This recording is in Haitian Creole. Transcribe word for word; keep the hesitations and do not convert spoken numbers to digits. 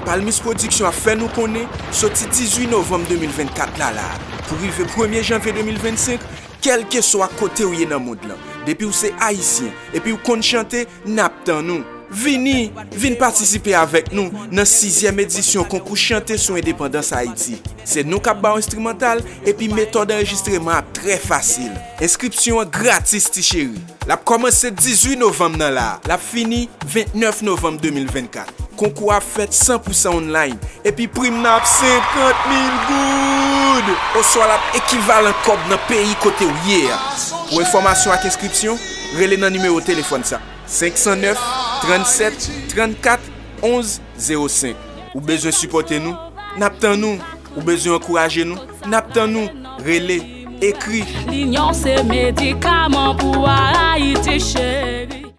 Palmis Production ap fè nou konnen, soti dizuit novanm de mil vennkat la la, pou rive premye janvye de mil vennsenk, kèlkeswa kote w ye nan mond lan, depi w se Ayisyen epi w konn chante, n ap tann ou. Vini, vin patisipe avèk nou nan sizyèm edisyon konkou chante sou endepandans Ayiti. Se nou k ap ba w enstrimantal epi metòd anrejistreman ap trè fasil. Enskripsyon an gratis ti cheri. L ap kòmanse dizuit novanm nan la a, l ap fini vennèf novanm de mil vennkat. Konkou a ap fèt san pou san online, epi prim nan ap senkant mil goud, oswa l ap ekivalan kòb nan peyi kote w ye a. Pou enfòmasyon ak enskripsyon, rele nan nimewo telefòn sa, senk san nèf, trannsèt, trannkat, onz, zewo senk. Ou bezwen sipòte nou? N ap tann ou. Ou bezwen ankouraje nou? N ap tann ou. Rele, ekri. Linyon se medikaman pou Ayiti cheri.